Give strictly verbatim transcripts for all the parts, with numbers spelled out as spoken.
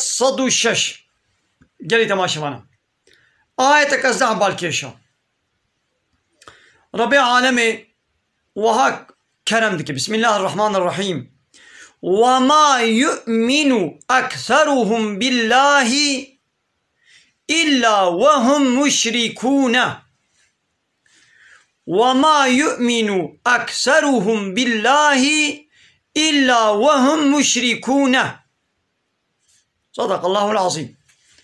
sed û şeş. Gelî temaşevana. Ayeteke zehf balkêş e. Rebê alemê wiha kerem dike. Bismillahirrahmanirrahîm. "Ve ma yu'minu ekseruhum billahi illa ve hum muşrikûne." "Ve ma yu'minu ekseruhum billahi illa ve hum muşrikûne." Sadakallahul azîm.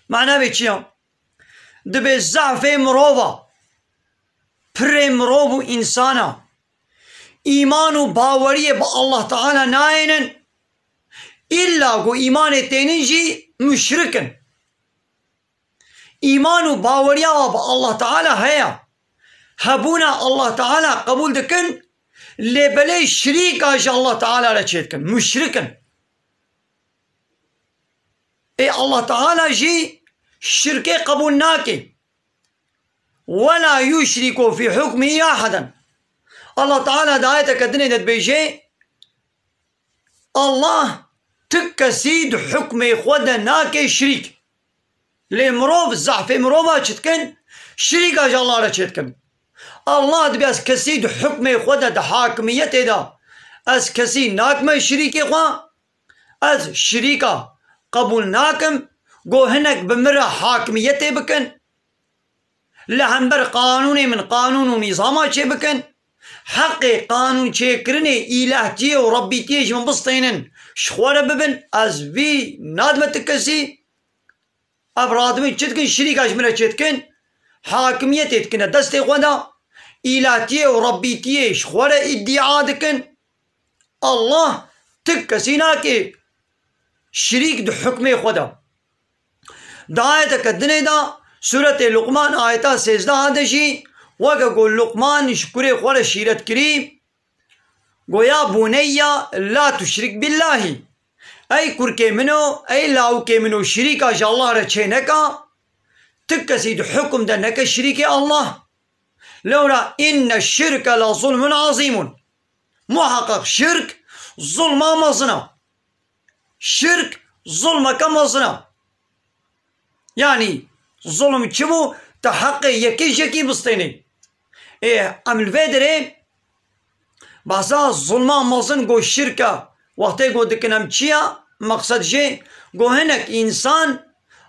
Mana vê çi ya? Dibê zafê mirova, pirê mirov û însana, îman û baweriyê bi Allah Teala nayênin, îlla ku îmanê tênin jî muşrik in. Îman û baweriya wa bi Allah Teala heye. Hebûna Allah Teala qebûl dikin, lê belê şirîka ji Allah Teala re çêdikin. Muşrik in. Ê Allah Teala jî şirkê qebûl nake. "Ve la yuşriku fî hukmihî ahaden." Allah Teala di ayeteke dinê de dibêje, Allah ti kesî di hukmê xwe de nake şirîk. Lê mirov, zehfê mirova çi dikin? Şirîka ji Allah re çêdikin. Allah dibê ez kesî di hukmê xwe de, di hakimiyetê de, ez kesî nakime şirîkê xwe, ez şirîka qebûl nakim, go hinek bi min re hakimiyetê bikin. Li hember qanûnê min qanûn û nîzama çêbikin. Heqê qanûn çêkirinê îlahtiyê û rebbîtiyê ji min bistênin, ji xwe re bibin, ez vî nadime ti kesî. Ev radibin çi dikin? Şirîka ji min re çêdikin. Hakimiyetê dikine destê xwe de. Îlahtiyê û rebbîtiyê ji xwe re îdîa dikin. Allah ti kesî nake şirîk di hukmê xwe de. Di ayeteke dinê de, Sûretê Luqman, ayeta sêzdeh de jî, weke ku Luqman ji kurê xwe re şîret kirî, go, "Ya buneyya la tuşrik billahî." Ey kurkê min o, ey lawikê min o, şirîka ji Allah re çê neka, ti kesî di hukum de neke şirîkê Allah. Lewra inne şirke la zulmun azîmun. Muhaqqaq şirk zulma mezin e. Şirk zulmeke mezin e. Yanî zulm çi bû? Te heqê yekê ji yekî bistênê. Ê, em li vê derê behsa zulma mezin go şirk e. Wextê go dikin em çi ya? Meqsed jê go hinek însan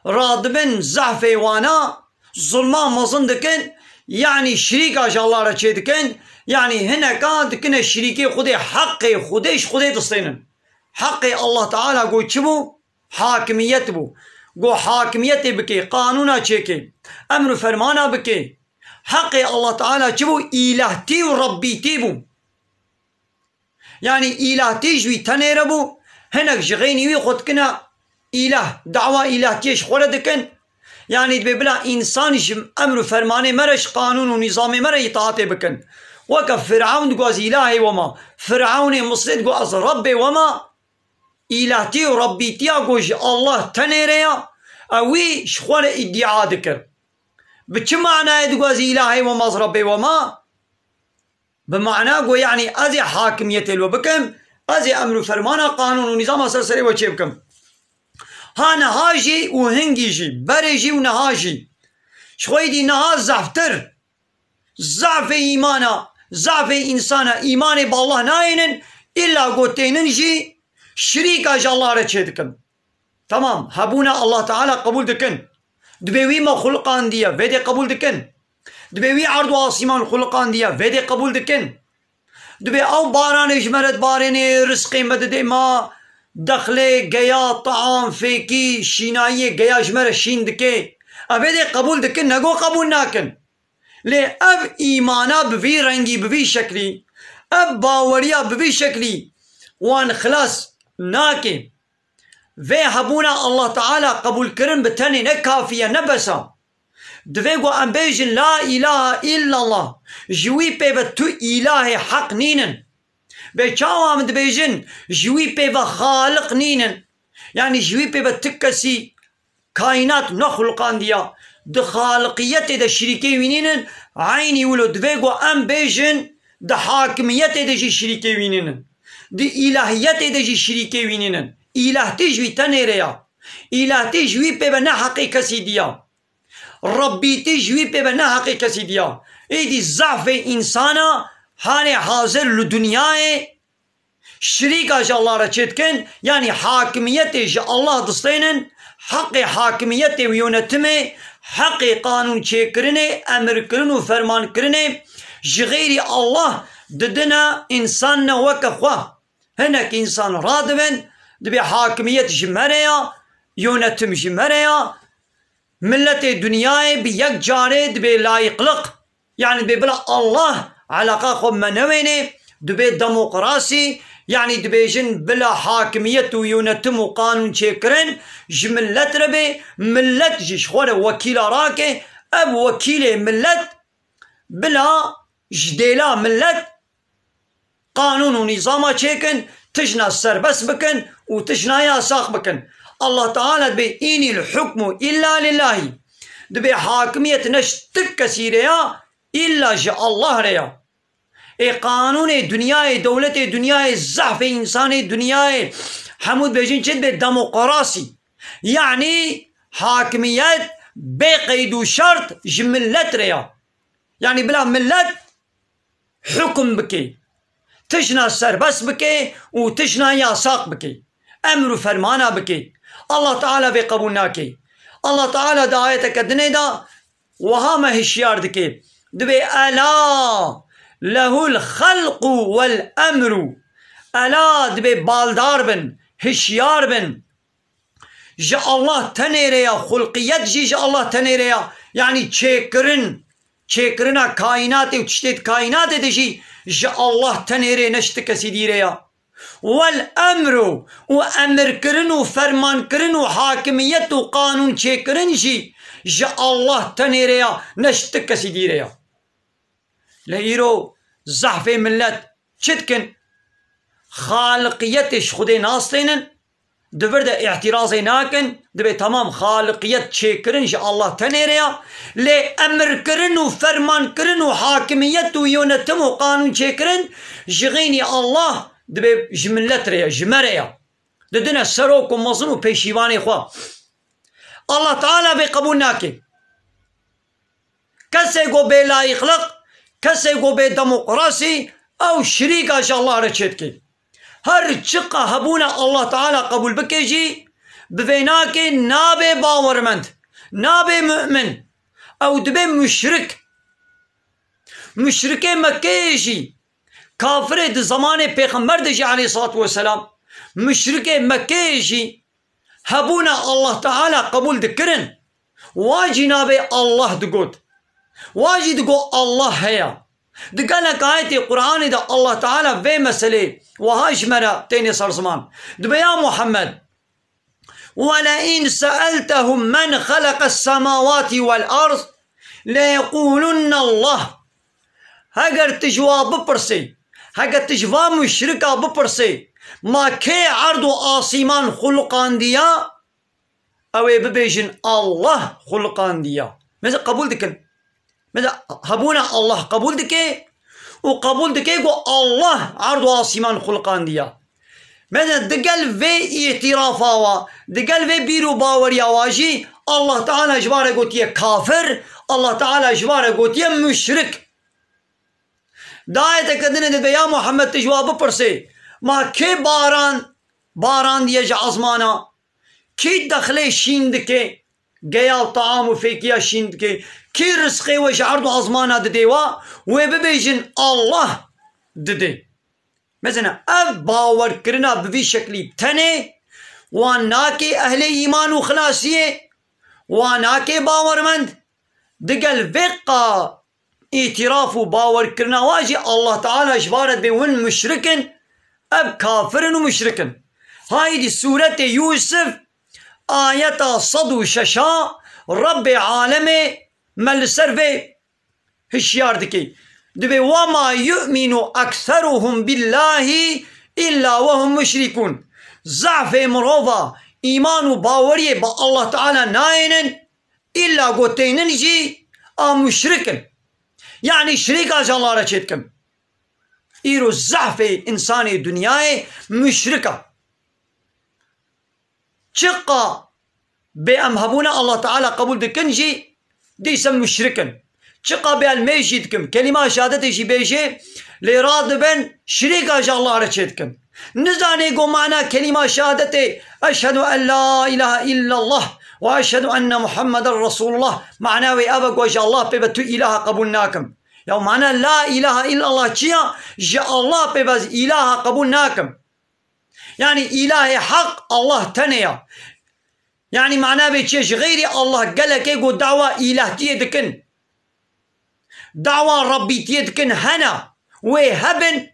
radibin zehfê wana, zulma mezin dikin, yanî şirîka ji Allah re çê dikin, yanî hineka dikine şirîkê Xwedê, heqê Xwedê ji Xwedê distênin. Heqê Allah Teala go çi bû? Hakimiyet bû. Go hakimiyetê bike, qanûna çêke, emr û fermana bike. Heqê Allah Teala çi bû? Îlahtî û rebbîtî bû. Yanî îlahtî ji wî tenê re bû, hinek ji xeynî wî xwe dikine îlah, dawa îlahtiyê ji xwe re dikin. Yanî dibê bila însan ji emr û fermanê me re, ji qanûn û nîzamê me re îtaatê bikin. Weke Firewn digo ez îlahê we ma, Firewnê Misrê digo ez Rebbê we ma, îlahtî û rebbîtiya ku ji Allah tenê re ya, ew wî ji xwe re îdîa dikir. Bi çi manayê digo ez îlahê we ma, ez Rebbê we ma? Bi mana ku, yanî, ez ê hakimiyetê li we bikim, ez ê emr û fermana, qanûn û nîzama ser serê we çê bikim. Ha niha jî û hingî jî, berê jî û niha jî. Ji xwe yî dî niha zehftir. Zafê îmana, zafê însana îmanê bi Allah nayênin, îlla ku tênin jî şirîka ji Allah re çêdikin. Tamam, hebûna Allah Teala qebûl dikin. Dibê wî me xuliqandiye, vê dê qebûl dikin. Dibê wî erd û asîman xuliqandiye, vê dê qebûl dikin. Dibê ew baranê ji me re dibarênê, rizqê me didê me, dexlê, geya, taam, fêkî, şînayiyê geya ji me re şîn dike. Ev vê dê qebûl dikin, ne go qebûl nakin. Lê ev îmana bi vî rengî, bi vî şeklî, ev baweriya bi vî şeklî wan xilas nake. Vê hebûna Allah Teala qebûlkirin bi tenê ne kafî ye, ne bes e. Divê ku em bêjin, "La îlahe îllallah." Ji wî pê ve tu îlahê heq nînin. Bê çawa em dibêjin, "Ji wî pê ve xaliq nînin"? Yanî ji wî pê ve ti kesî kaînat nexulqandiya, di xaliqiyetê de şirîkê wî nînin, eynî wilo divê ku em bêjin, di hakimiyetê de jî şirîkê wî nînin. Di îlahiyetê de jî şirîkê wî nînin. Îlahtî ji wî tenê re ya. Îlahtî ji wî pê ve ne heqê kesî diya. Rebbîtî ji wî pê ve ne heqê kesî diya. Êdî zehfê însana halê hazir li dinyayê şirîka ji Allah re çêdikin, yanî hakimiyetê ji Allah distênin, heqê hakimiyetê û yönetimê, heqê qanûn çêkirinê, emirkirin û fermankirinê ji xeyrî Allah didine însan ne weke xwe. Hinek însan radibin, dibê hakimiyet ji me re ya, yönetim ji me re ya, miletê dinyayê bi yek carê dibê layîqliq, yanî dibê bila Allah eleqa xwe me newênê, dibê demokrasî, yanî dibêjin bila hakimiyet û yönetim û qanûn çêkirin ji milet re bê, milet jî ji xwe re wekîla rake, ev wekîlê milet bila ji dêla milet qanûn û nîzama çêkin, tijna serbest bikin û tijna yasax bikin. Allah Teala dibê, "Înil hukmu illa lillahî." Dibê hakimiyet ne ji ti kesî re ya, îlla ji Allah re ya. Ê qanûnê dinyayê, dewletê dinyayê, zehfê însanê dinyayê, hemû dibêjin çi dibê demokrasî. Yanî hakimiyet bê qeyd û şert ji milet re ya. Yanî bila milet hukum bike, tijna serbest bike û tijna yasax bike, emr û fermana bike. Allah Teala vê qebûl nake. Allah Teala di ayeteke dinê de wiha me hişyar dike. Dibê, "Ela lehul xelqu wel emru." Ela dibê baldar bin, hişyar bin. Ji Allah tenê re ya, xulqiyet jî ji Allah tenê re ya. Yanî çêkirin, çêkirina kaînatê û tiştê di kaînatê de jî ji Allah tenê re, ne ji ti kesî dî re ya. Wel emru, û emirkirin û fermankirin û hakimiyet û qanûn çêkirin jî ji Allah tenê re ya, ne ji ti kesî dî re ya. Lê îro zehfê milet çi dikin? Xaliqiyetê ji Xwedê nastênin, di vir de îtirazê nakin, dibê temam xaliqiyet çêkirin ji Allah tenê re ya, lê emirkirin û fermankirin û hakimiyet û yönetim û qanûn çêkirin ji xeynî Allah dibê ji milet re ya, ji me re ya. Didine serok û mezin û pêşîvanê xwe. Allah Teala vê qebûl nake. Kesê ku bê layîqliq, kesê ku bê demokrasî, ew şirîka ji Allah re çêdike. Her çiqa hebûna Allah Teala qebûl bike jî, bi vê nakê nabe bawermend, nabe mu'min. Ew dibe muşrik. Muşrikê Mekkeyê jî, kafirê di zemanê Pêxember de jî aleyhissalatu vesselam, muşrikê Mekkeyê jî hebûna Allah Teala qebûl dikirin. Wa jî nabê Allah digot. Wa jî digot Allah heye. Di gelek ayetê Qur'anê de Allah Teala vê meselê wiha ji me re têne ser ziman. Dibe ya Muhammed, "Wele'in se'eltehum men xeleqes semawati wel ard leyequlunne Allah." Heger tu ji wa bipirsê, heger tu ji va muşrika bipirsê, "Ma kê erd û asîman xulqandiya?" Ew ê bibêjin, "Allah xulqandiya." Mesela qebûl dikin. Mesela hebûna Allah qebûl dike û qebûl dike ku Allah erd û asîman xulqandiya. Mesela digel vê îtîrafa wa, digel vê bîr û baweriya wa jî Allah Teala ji wa re gotiye kafir, Allah Teala ji wa re gotiye muşrik. Di ayeteke dinê dibe ya Muhammed tu ji wa bipirsê, "Ma kê baran barandiye ji ezmana? Kî dexlê şîn dike, geya û taam û fêkiya şîn dike? Kî rizqê we ji erd û ezmana didê wa?" Wê bibêjin, "Allah dide." Mesela ev bawerkirina bi vî şeklî tenê wan nake ehlê îman û xilasiyê, wan nake bawermend. Digel vê qa îtîraf û bawerkirina wa jî Allah Teala ji wa re dibê win muşrik in, ev kafir in û muşrik in. Haydî sûretê Yûsif, ayeta sed û şeş a, Rebbê alemê me li ser vê hişyar dike. Dibê, "Wema yu'minu ekseruhum billahi illa ve hum muşrikun." Zafê mirova îman û baweriyê bi Allah Teala nayênin, îlla ku tênin jî a muşrik in. Yanî şirîka ji Allah re çêdikin. Îro zehfê însanê dinyayê muşrik e. Çiqa bê em hebûna Allah Teala qebûl dikin jî, dîsa muşrik in. Çiqa bê el mêj jî dikim, kelîma şehadetê jî bêjê, lê radibin şirîka ji Allah re çêdikin. Nizanê ku mana kelîma şehadetê, "Eşhedû en la ilahe illallah ve eşhedû enne Muhammeden Resulullah", mana wê ev e ku ji Allah pê ve tu îlaha qebûl nakim. Ya mana la ilahe illallah çi ya? Ji Allah pê ve ez îlaha qebûl nakim. Yanî îlahê heq Allah tenê ya. Yanî mana vê çi ye? Ji xeyrî Allah gelekê ku dawa îlahtiyê dikin, dawa Rebbîtiyê dikin hene, wê hebin,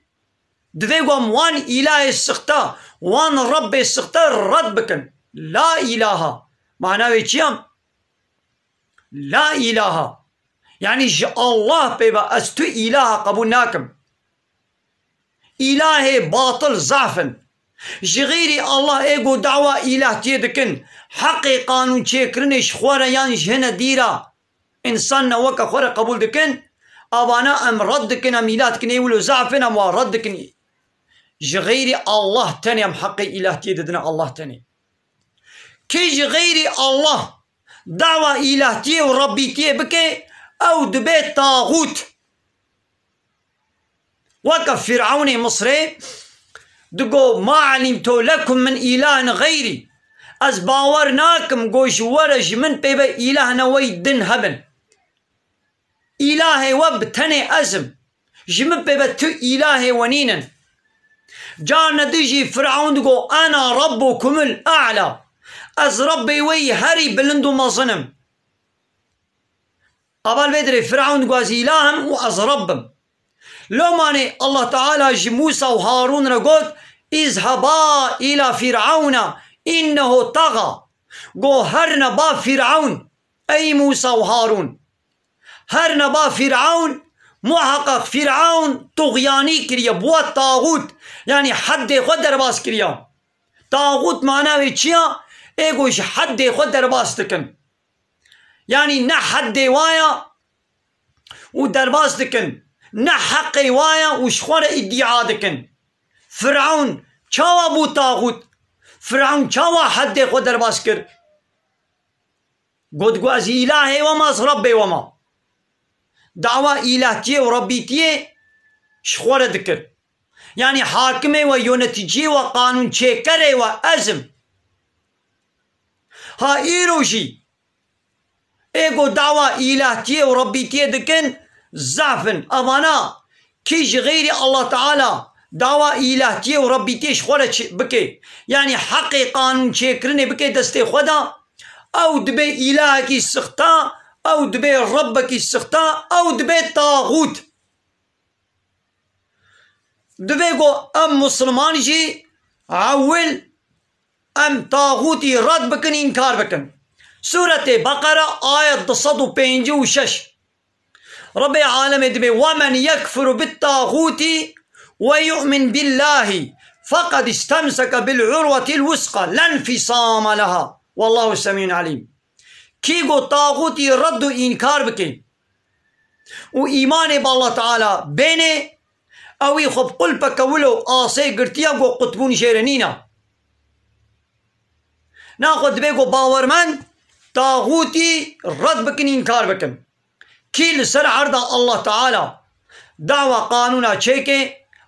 divê ku em wan îlahê sixte, wan Rebbê sixte red bikin. La ilaha. Mana wê çi ye? La ilaha. Yanî ji Allah pê ve ez tu îlaha qebûl nakim. Îlahê batil zaf in. Ji xeyrî Allah ê ku dawa îlahtiyê dikin, heqê qanûn çêkirinê ji xwe re yan ji hine dîra însan ne weke xwe re qebûl dikin, avana em red dikin, em îlah dikin, ê wilo zaf in, em wa red dikin. Ji xeyrî Allah tenê em heqê îlahtiyê didine Allah tenê. Kê ji xeyrî Allah dawa îlahtiyê û Rebbîtiyê bike, ew dibe taxût. Weke Fîrewnê Misrê digo, "Ma elîmtu lekum min îlahin xeyrî." Ez bawer nakim ku ji we re ji min pê ve îlah ne wey din hebin. Îlahê we bi tenê ez im. Ji min pê ve tu îlahê we nînin. Carna din jî Firaun digo, "Ena rabbukumul a'la." Ez Rabbê we yî herî bilind û mezin im. Aval vê dirê Firaun digo, "Ez îlah im û ez Rabb im." Lomanê Allah Teala ji Musa û Harun re got, "Izhaba ila Firauna innehu taga." Go, "Herine ba Firaun, ey Musa û Harun." Herine ba Fîrewn, muheqeq Fîrewn tuxyanî kiriye, bûye taxût, yanî heddê xwe derbas kiriye. Taxût mana wê çi ya? Ê ku ji heddê xwe derbas dikin. Yanî ne heddê wa ya û derbas dikin, ne heqê wa ya û ji xwe re îdia dikin. Fîrewn çawa bû taxût? Fîrewn çawa heddê xwe derbas kir? Got ku ez îlahê we me, ez Rebbê we me. Dawa îlahtiyê û Rebbîtiyê ji xwe re dikir. Yanî hakimê we, yöneticiyê we, qanûnçêkerê we ez im. Ha îro jî ê ku dawa îlahtiyê û Rebbîtiyê dikin, zaf in. Evana kî ji xeyrî Allah Teala dawa îlahtiyê û Rebbîtiyê ji xwe re çi-, bike, yanî heqê qanûn çêkirinê bike destê xwe de, ew dibe îlahekî sixta, ew dibe Rebbekî sixta, ew dibe taxût. Divê ku em Musliman jî ewil em taxûtî red bikin, înkar bikin. Sûretê Beqere, ayet du sed û pêncî û şeş. Rebê alemê dibê, "Ve men yekfur bit taxûtî ve yu'min billahî feqed istemseke bil urwetil wusqa len fisame leha. Wallahu semîun alîm." Kî ku taxûtî red û înkar bike û îmanê bi Allah Teala bêne, ew î xwe bi qulpeke wilo asê girtiye ku qutbûn jê re nîne. Naxwe dibê ku bawermend taxûtî red bikin, înkar bikin. Kî li ser erda Allah Teala dawa qanûna çêke,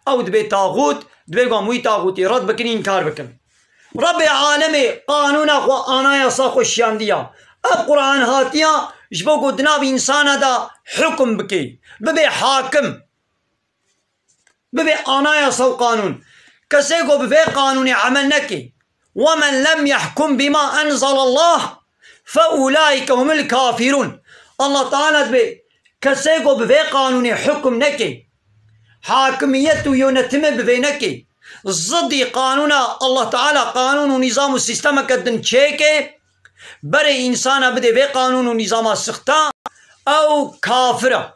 ew dibê taxût, dibê ku em wî taxûtî red bikin, înkar bikin. Rebê alemê qanûna xwe, anayasa xwe şiyandiya. Ev Quran hatiya ji bo ku di nav însana de hukm bike, bibe hakim. Bibe anayasa û qanûn. Kesê ku bi vê qanûnê emel neke, "Ve men lem yahkum bima enzelallah fe ulaike humul kafirun." Allah Teala dibê, kesê ku bi vê qanûnê hukm neke, hakimiyet û yönetimê bi vê neke, zidî qanûna Allah Teala, qanûn û nîzam û sîstemeke din çêke, berê însana bidê vê qanûn û nîzama sixta, ew kafir e.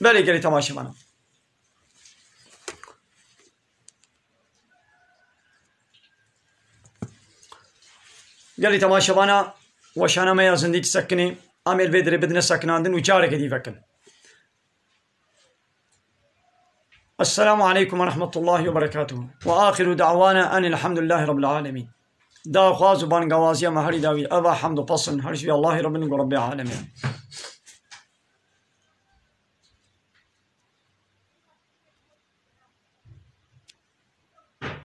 Belê gelî temaşevana. Gelî temaşevana, weşana me ya zindî disekinê, em ê li vê dirê bidine sekinandin û careke dî vekin. Esselamu aleykum ve rahmetullahi ve berekatuhu. Ve ahiru da'wana enilhamdülillahi rabbil alemin. Daxwaz û bangawaziya me herî dawî eva, hemd û pesn her ji vî Allahî Rabbin û Rabbê alemê.